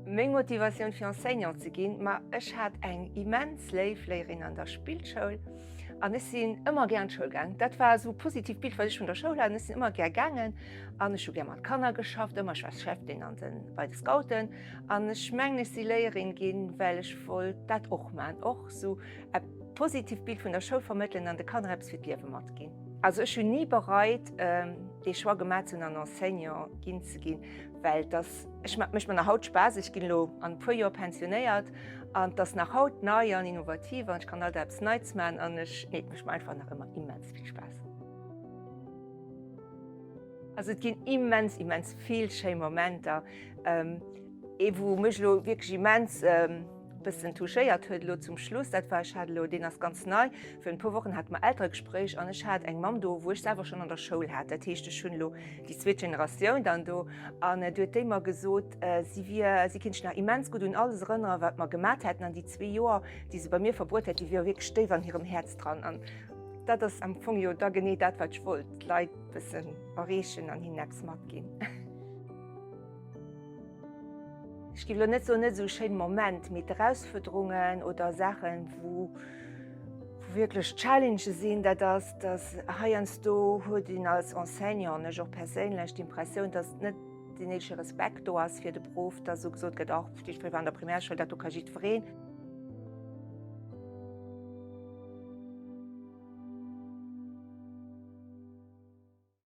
Meng Motivatioun fir Enseignant ze ginn, ma ech hat eng immens léif Léierin an der Spillschoul an ech sinn ëmmer gär an d'Schoul gaang. Dat war esou e positiivt Bild wat ech vun der Schoul hat. Ech sinn ëmmer gär gaangen an ech hu gär mat Kanner geschafft ëmmer. Ech war Cheftaine an den, bei de Scouten an ech mengen ech si Léierin ginn, well ech wollt dat och man, och esou e positiivt Bild vun der Schoul vermëttelen an de Kanner eppes fir d'Liewe matginn. Also ech hunn ni bereit dee Choix gemaach ze hunn an Enseignant ginn ze ginn, well dass ech mécht mer nach haut Spaass, ech ginn elo an e puer Joer pensionéiert an 't ass nach haut nei an innovativ an ech kann alt eppes Neits maachen an ech, nee, et mécht mer einfach nach ëmmer immens vill Spaass. Also et ginn immens, immens vill schéi Momenter. Ee wou mech elo wierklech immens bëssen touchéiert huet elo zum Schluss, dat war, ech hat elo, deen ass ganz nei, virun e puer Wochen hate mer Elteregespréich an ech hat eng Mamm do, wou ech selwer schonn an der Schoul hat. Dat heescht, ech hunn elo déi zweet Generatioun dann do an du huet déi mer gesot, si wier, si kéint sech nach immens gutt un alles erënneren, wat mer gemat hätten an déi zwee Joer, déi se bei mir verbruet hätt, déi wiere wierklech déif an hirem Häerz dran. An dat ass am Fong jo da genee dat, wat ech wollt, d'Leit bëssen erreechen an hinnen eppes matginn. Ech géif elo net soen, net esou e schéine Moment, mee d'Erausfuerderungen oder Saachen, wou wierklech Challengë sinn, dat ass, datt heiansdo huet een als Enseignant, an ech och perséinlech, d'Impressioun, datt net deen néidege Respekt do ass fir de Beruff, datt esou gesot gëtt, ach, déi war an der Primärschoul, dat do ka jiddwereen.